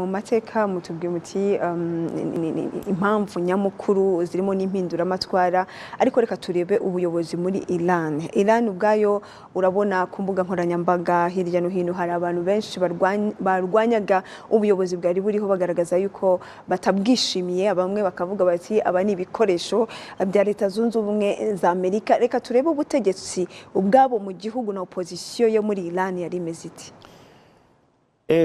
Mu mateka mutubwiye muti impamvu nyamukuru zirimo n'impinduramatwara, ariko reka turebe ubuyobozi muri Iran. Iran ubwayo, urabona ku mbuga nkoranyambaga hirya no hino hari abantu benshi barwanyaga ubuyobozi bwari buriho, bagaragaza yuko batabwishimiye. Bamwe bakavuga bati: "Aba ni ibikoresho bya Leta Zunze Ubumwe za Amerika." Reka turebe ubutegetsi ubwabo mu gihugu na opozisiyo yo muri Iran yari imeze iti.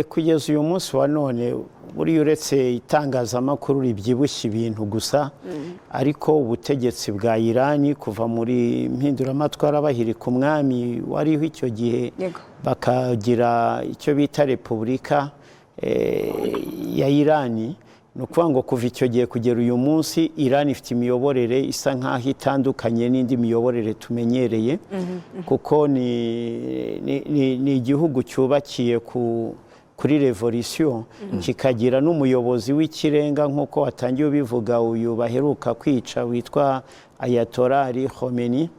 Kugeza uyu munsi wa none, buriya uretse itangazamakuru ribyibushye ibintu gusa, ariko ubutegetsi bwa Irani kuva muri mpinduramatwara bahirika umwami wariho icyo gihe, bakagira icyo bita repubulika ya Irani, ni ukuvuga ngo kuva icyo gihe kugera uyu munsi Irani ifite imiyoborere isa nk'aho itandukanye n'indi miyoborere tumenyereye, kuko ni igihugu cyubakiye kuri revolisiyo, kikagira n'umuyobozi w'ikirenga nk'uko watangiye ubivuga, uyu baheruka kwica witwa Ayatollah Ali Khamenei.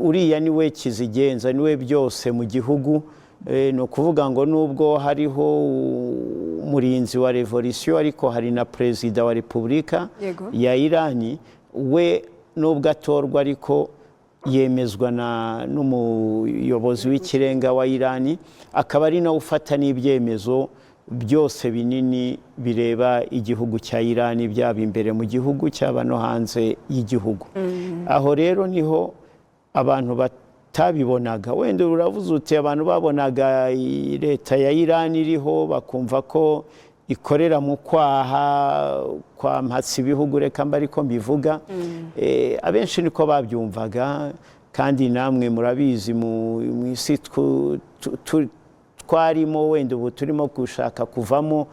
Uriya niwe kizigenza, niwe byose mu gihugu. Ni ukuvuga ngo nubwo hariho umurinzi wa revolisiyo, ariko hari na perezida wa repubulika ya Irani. We nubwo atorwa, ariko yemezwa n'umuyobozi w'ikirenga wa Irani, akaba ari nawe ufata n'ibyemezo byose binini bireba igihugu cya Irani, byaba imbere mu gihugu, cyaba no hanze y'igihugu. Aho rero niho abantu batabibonaga. Wenda uravuze uti abantu babonaga leta ya Irani iriho bakumva ko ikorera mu kwaha kwa mpatse ibihugu, reka mba ariko mbivuga. Abenshi niko babyumvaga, kandi namwe murabizi mu isi twarimo, wenda ubu turimo gushaka kuvamo,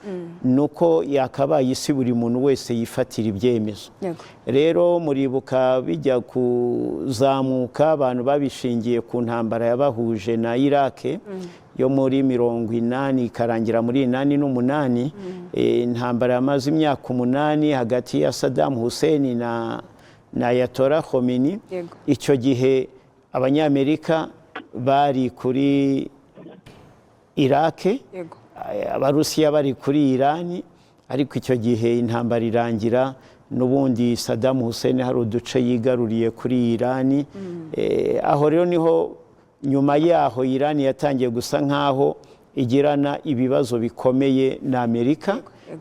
ni uko yakabaye isi buri muntu wese yifatira ibyemezo. Rero muribuka bijya kuzamuka, abantu babishingiye ku ntambara yabahuje na Irake yo muri 80 ikarangira muri 88. Intambara yamaze imyaka 8 hagati ya Saddam Hussein na Ayatollah Khomeini. Icyo gihe Abanyamerika bari kuri Irake, Abarusiya bari kuri Irani, ariko icyo gihe intambara irangira n'ubundi Saddam Hussein hari uduce yigaruriye kuri Irani. Aho rero niho nyuma yaho Irani yatangiye gusa nkaho igirana ibibazo bikomeye na Amerika,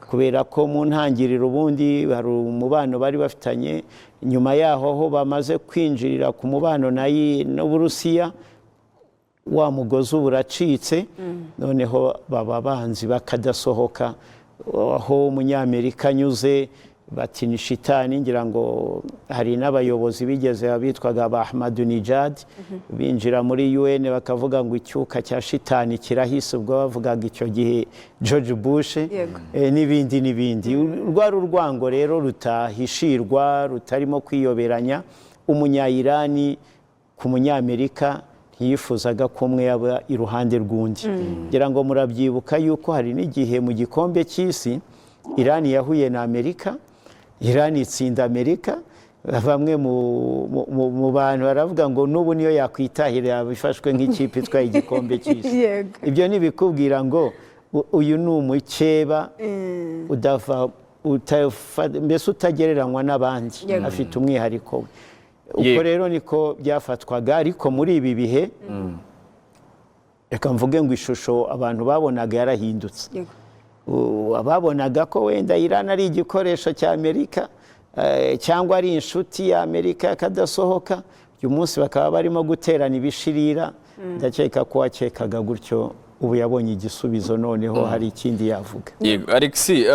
kubera ko mu ntangiriro ubundi hari umubano bari bafitanye. Nyuma yaho aho bamaze kwinjirira ku mubano n'Uburusiya, wa mugozi uba uracitse, noneho baba banzi bakadasohoka. Aho Umunyamerika anyuze bati: "Ni shitani." Ngira ngo hari n'abayobozi bigeze abitwaga ba Ahmadinejad binjira muri UN bakavuga ngo icyuka cya shitani kirahise, ubwo bavugaga icyo gihe George Bush, n'ibindi n'ibindi. Rwari urwango rero rutahishirwa, rutarimo kwiyoberanya. Umunyayirani ku Munyamerika ntiyifuzaga ko umwe yaba iruhande rw'undi. Ngira ngo murabyibuka yuko hari n'igihe mu gikombe cy'isi Irani yahuye na Amerika, Irani itsinda Amerika. Bamwe mu bantu baravuga ngo n'ubu niyo yakwitahira yaba ifashwe nk'ikipe itwaye igikombe cy'isi. Ibyo ntibikubwira ngo uyu ni umukeba udava mbese utagereranywa n'abandi, afite umwihariko we. Uko rero niko byafatwaga. Ariko muri ibi bihe, reka mvuge ngo ishusho abantu babonaga yarahindutse. Ababonaga ko wenda Iran ari igikoresho cya Amerika, cyangwa ari inshuti ya Amerika akadasohoka, uyu munsi bakaba barimo guterana ibishirira. Ndakeka ko wakekaga gutyo ubu yabonye igisubizo, noneho hari ikindi yavuga. Yego, Alexis,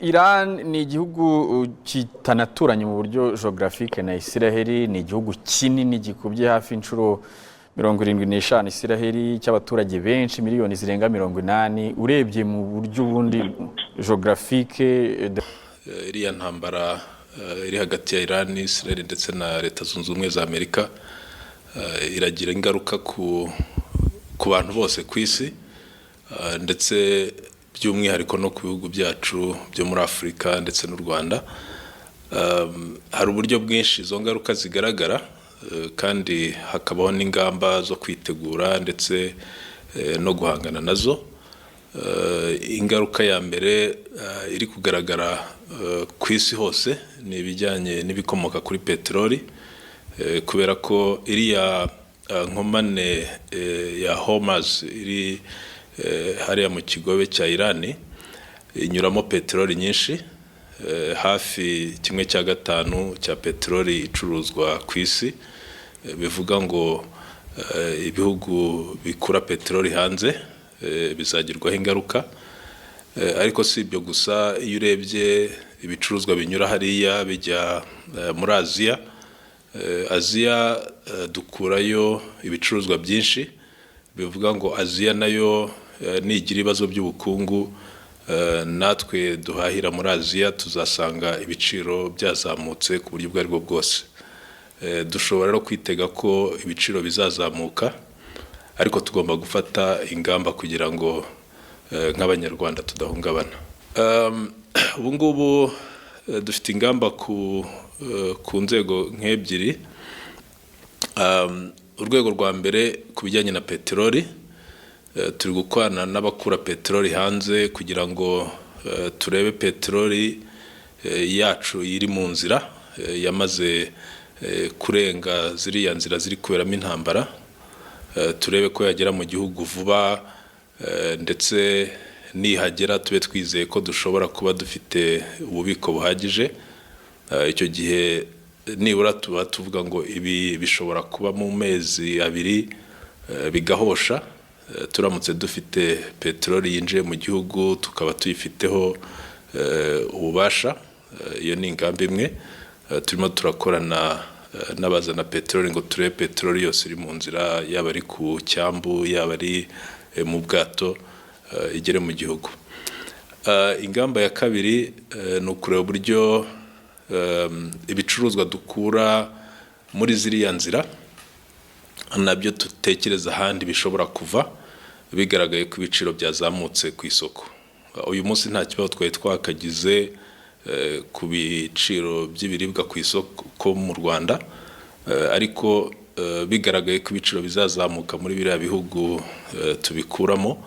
Iran ni igihugu kitanaturanye mu buryo géographique na Isiraheli. Ni igihugu kinini gikubye hafi inshuro 75 Isiraheli, cy'abaturage benshi, miliyoni zirenga 80, urebye mu buryo ubundi géographique. Iriya ntambara iri hagati ya Iran, Israel ndetse na Leta Zunze Ubumwe za Amerika iragira ingaruka ku bantu bose ku isi, ndetse by'umwihariko no ku bihugu byacu byo muri Afurika ndetse n'u Rwanda. Hari uburyo bwinshi izo ngaruka zigaragara, kandi hakabaho n'ingamba zo kwitegura ndetse no guhangana nazo. Ingaruka ya mbere iri kugaragara ku isi hose ni ibijyanye n'ibikomoka kuri peteroli, kubera ko iriya nkomane ya Hormuz iri hariya mu kigobe cya Irani inyuramo peteroli nyinshi, hafi 1/5 cya peteroli icuruzwa ku isi. Bivuga ngo ibihugu bikura peteroli hanze bizagirwaho ingaruka. Ariko si ibyo gusa, iyo urebye ibicuruzwa binyura hariya bijya muri Aziya, Aziya dukurayo ibicuruzwa byinshi, bivuga ngo Aziya nayo nigira ibibazo by'ubukungu, natwe duhahira muri Aziya tuzasanga ibiciro byazamutse ku buryo ubwo aribwo bwose. Dushobora rero kwitega ko ibiciro bizazamuka, ariko tugomba gufata ingamba kugira ngo nk'Abanyarwanda tudahungabana. Ubu ngubu dufite ingamba ku nzego nk'ebyiri. Urwego rwa mbere ku bijyanye na peteroli, turi gukorana n'abakura peteroli hanze kugira ngo turebe peteroli yacu iri mu nzira yamaze kurenga ziriya nzira ziri kuberamo intambara, turebe ko yagera mu gihugu vuba, ndetse nihagera tube twizeye ko dushobora kuba dufite ububiko buhagije. Icyo gihe nibura tuba tuvuga ngo ibi bishobora kuba mu mezi 2 bigahosha, turamutse dufite peteroli yinjiye mu gihugu tukaba tuyifiteho ububasha. Iyo ni ingamba imwe. Turimo turakorana n'abazana peteroli ngo turebe peteroli yose iri mu nzira, yaba ari ku cyambu, yaba ari mu bwato, igere mu gihugu. Ingamba ya kabiri ni ukureba uburyo ibicuruzwa dukura muri ziriya nzira nabyo dutekereza ahandi bishobora kuva, bigaragaye ko ibiciro byazamutse ku isoko. Uyu munsi nta kibazo twari twakagize ku biciro by'ibiribwa ku isoko mu Rwanda, ariko bigaragaye ko ibiciro bizazamuka muri biriya bihugu tubikuramo,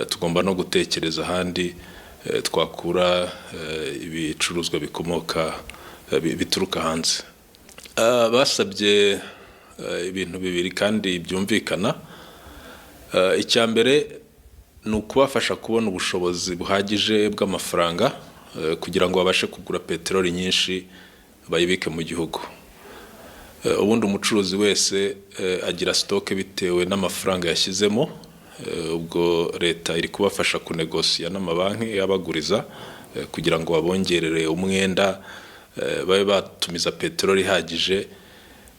tugomba no gutekereza ahandi twakura ibicuruzwa bikomoka bituruka hanze. Basabye ibintu bibiri kandi byumvikana. Icya mbere ni ukubafasha kubona ubushobozi buhagije bw'amafaranga kugira ngo babashe kugura peteroli nyinshi bayibike mu gihugu. Ubundi umucuruzi wese agira sitoke bitewe n'amafaranga yashyizemo. Ubwo leta iri kubafasha kunegosiya n'amabanki yabaguriza kugira ngo babongerere umwenda, babe batumiza peteroli ihagije.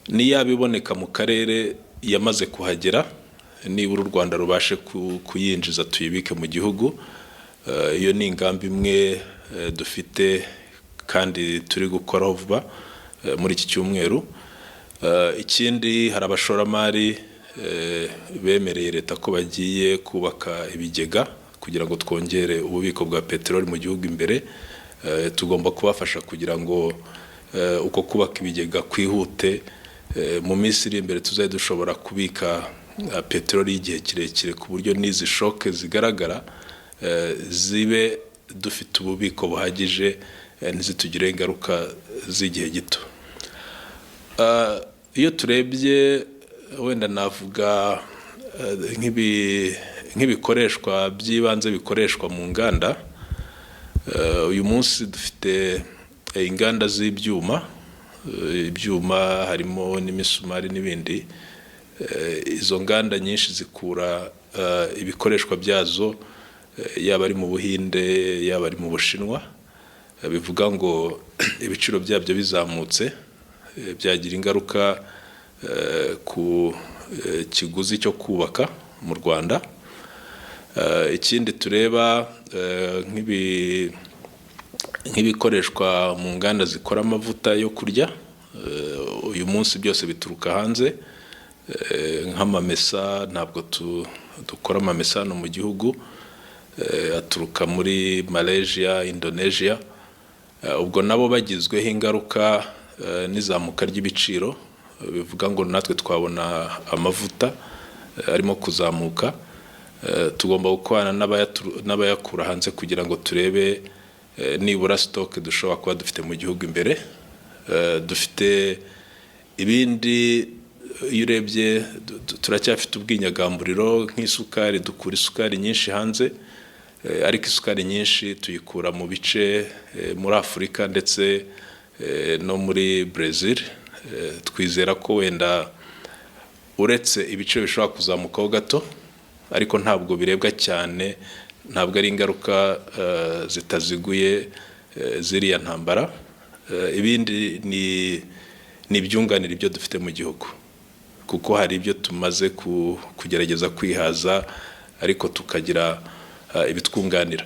Niyaba iboneka mu karere yamaze kuhagera, nibura u Rwanda rubashe kuyinjiza tuyibike mu gihugu. Iyo ni ingamba imwe dufite kandi turi gukoraho vuba muri iki cyumweru. Ikindi, hari abashoramari bemereye leta ko bagiye kubaka ibigega kugira ngo twongere ububiko bwa peteroli mu gihugu imbere. Tugomba kubafasha kugira ngo uko kubaka ibigega kwihute, mu minsi iri imbere tuzajya dushobora kubika peteroli y'igihe kirekire, ku buryo n'izi shoke zigaragara zibe dufite ububiko buhagije, ntizitugireho ingaruka z'igihe gito. Iyo turebye wenda navuga nk'ibikoreshwa by'ibanze bikoreshwa mu nganda, uyu munsi dufite inganda z'ibyuma, ibyuma harimo n'imisumari n'ibindi. Izo nganda nyinshi zikura ibikoreshwa byazo yaba ari mu Buhinde, yaba ari mu Bushinwa. Bivuga ngo ibiciro byabyo bizamutse byagira ingaruka ku kiguzi cyo kubaka mu Rwanda. Ikindi tureba nk'ibikoreshwa mu nganda zikora amavuta yo kurya, uyu munsi byose bituruka hanze, nk'amamesa ntabwo dukora amamesa hano mu gihugu, aturuka muri Malaysia, Indonesia. Ubwo nabo bagizweho ingaruka n'izamuka ry'ibiciro, bivuga ngo natwe twabona amavuta arimo kuzamuka. Tugomba gukorana n'abayakura hanze kugira ngo turebe nibura stock dushobora kuba dufite mu gihugu imbere. Dufite ibindi, iyo urebye turacyafite ubwinyagamburiro nk'isukari. Dukura isukari nyinshi hanze, ariko isukari nyinshi tuyikura mu bice muri Afurika ndetse no muri Brazil. Twizera ko wenda uretse ibiciro bishobora kuzamukaho gato, ariko ntabwo birebwa cyane, ntabwo ari ingaruka zitaziguye ziriya ntambara. Ibindi ni ibyunganira ibyo dufite mu gihugu, kuko hari ibyo tumaze kugerageza kwihaza, ariko tukagira ibitwunganira.